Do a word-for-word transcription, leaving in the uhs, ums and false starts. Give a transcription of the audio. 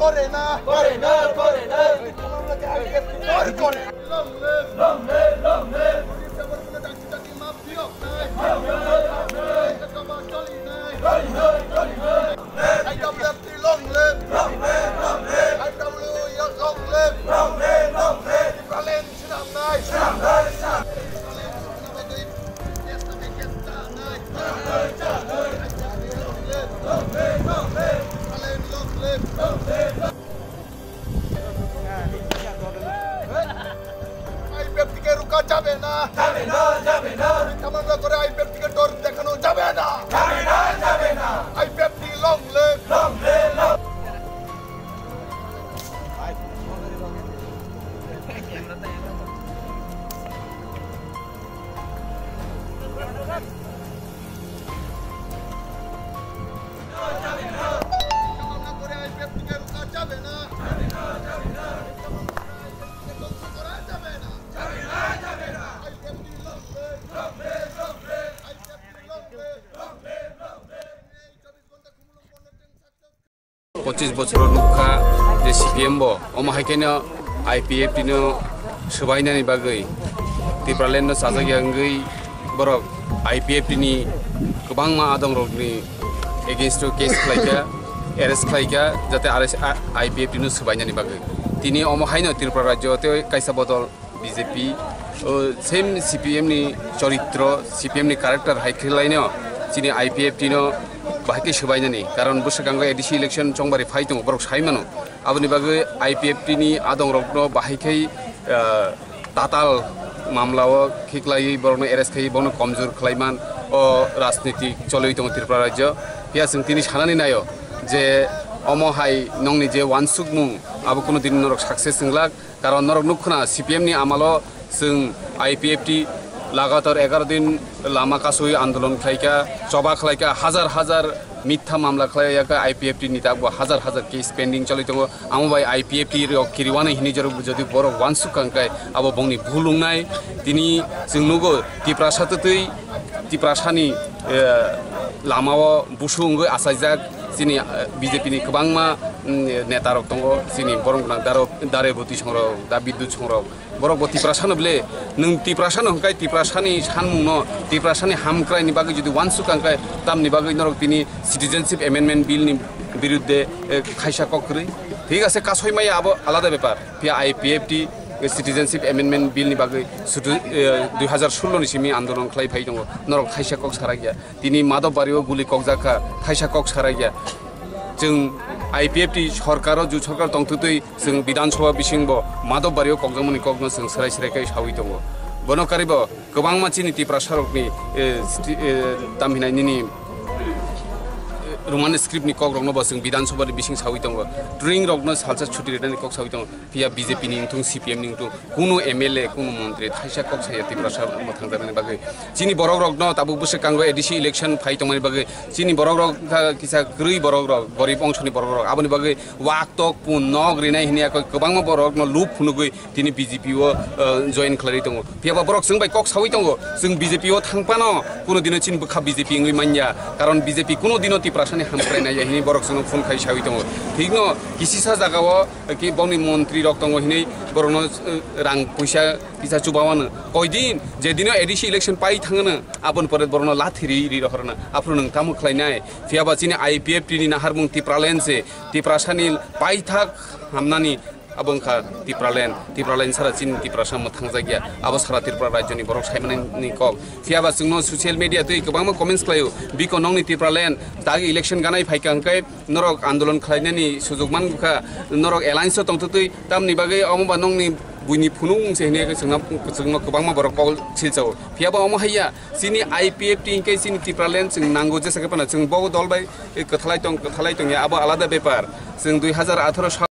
Foreigner, foreigner, foreigner. Long live, long live, long live. I W F T long live! Long live, long live! I W F T long live! Long live, long live! I W F T long live! Long live, long live! Tipraland swnamnai! Swnamnai, swnamnai! Tipraland swnamnai! Yes, I can die! Swnamnai, swnamnai! I W F T long live! Long live, long live! Tipraland long live! Long live, long live! IPFT কে রুকা যাবে না। যাবে না, যাবে না। মিথ্যা মামলা করে আইপিএফটি কে ডর দেখানো যাবে না। যাবে না, যাবে না। IPFT long live। Long live, long live। Pochis bochor nukha je C P M bo, omo hai khe no I P F T no swbainani bagwi Tipraland no chajak ya wngwi borok I P F T ni kwbangma adong rokni against o case khlaikha, arrest khlaikha, jate I P F T no swbainani bagwi. Tini omo hai no Tripura rajyo tei kaisa bodol B J P, o, same C P M ni choritro, C P M ni character hai khe laino chini I P F T no bahai khe swbainani, karon bwswkango A D C election chongbari phai tongo, borok sai mano. Aboni bagwi I P F T ni adong rokno bahai khe, ah, tatal mamla o khiklaiwi borokno arrest khai borokno komjor khlaiman o rajnitik choliwi tongo Tripura rajyo. Phiya chwng tini sanani naio je omo hai nongni je wansukmung abo kuno din norok success wnglak. Karon norok nukkhwna C P M ni amalo chwng I P F T lagatar egaro din lama kasui andolon khlaikha, choba khlaikha, hajar hajar mitha mamla khlaiya kha I P F T ni takbo hajar hajar case pending choli tongo. Amo bai I P F T rok kiriwani hini jorok jodi borok wansukha hwnkhe abo bongni bhul wngnai. Tini chwng nugo Tiprasa twtwi Tiprasani, eh, lamao busu wngwi achaijak chini, eh, B J P ni kwbangma, mm, neta rok tongo, chini borok gwnang daro, dare bwtwi songrok, da bidyut songrok. Borok bo Tiprasa no bile, nwng Tiprasa no hwnkhe Tiprasani sanmung no, Tiprasani hamkrai ni bagwi jodi wansuk hwnkhe tamni bagwi norok tini Citizenship Amendment Bill ni birudde, eh, khaisa kok kwrwi. Thik ase, kasoi maya abo alada bepar. Phiya I P F T Citizenship Amendment Bill ni bagwi sudu, eh, dui hazar sullo ni simi andolon khlai phai tongo. Norok thaisa kok sarakya. Tini Madhobbario guli kokjak kha, thaisa kok sarakya. Chwng I P F T sorkaro, ju sorkar tongthwtwi chwng Bidhan Sabha bisingbo Madhobbario kokjakmani kokno chwng swrai swrai khe sawi tongo. Bono karibo kwbangma chini Tiprasa rokni, eh, sti-, eh, tamhinai nini, eh, Roman script ni kok rokno bo chwng Bidhan Sabha ni bising sawi tongo. Turing rokno salsa chuti rwnani kok sawi tongo. Phiya B J P ni wngthung, C P M ni wngthung, kunu M L A, kunu montri thaisa kok saya Tiprasa mwthangjaknani bagwi. Chini borok rokno tabuk bwswk kango A D C election phai tongmani bagwi. Chini borok rok kha kisa kwrwi borok rok, gorib ongsoni borok rok. Aboni bagwi wak tok pun nok rinai hini yakoi kwbangma borok no lup phunugwi tini B J P o, eh, join khlai tongo. Phiya ba borok chwng bai kok sawi tongo, chwng B J P o thang phano kuno dino chini bwkha B J P wngwi manya, karon B J P kuno dino Tiprasani hamkrai nai ya hini borok chwngno phone khai sawi tongo. Thikno kisisa jagao ki bongni montri rok tongo hinwi borokno, eh, rang puisa kisa chubawano. Koidin je dino A D C election pai thangano, aboni pore borokno lathi ri ri rohorna. Aphuru nwng tamo khlainai? Phiya ba chini I P F T ni naharmung Tipraland se, Tiprasani paithak hamnani abo wngkha Tipraland. Tipraland sara chini Tiprasa mwthangjakya. Abo sara Tripura rajyoni borok saimanani kok. Phiya ba chwngno social media twi kwbangma comments khlaio. Biko nongni Tipraland, dagi election ganai phaikha hwnkhe norok andolon khlainani sujok mankha. Norok alliance o tongthwtwi tamni bagwi omo ba nongni buini phunuk wngse hinwi chwngno, chwngno kwbangma borok kok silchao. Phiya ba omo haiya, chini I P F T hwnkhe chini Tipraland chwng nango jesa khe phano chwng bo dol bai kwthalai tong, kwthalai tongya, abo alada bepar. Chwng dui hazar atharo sal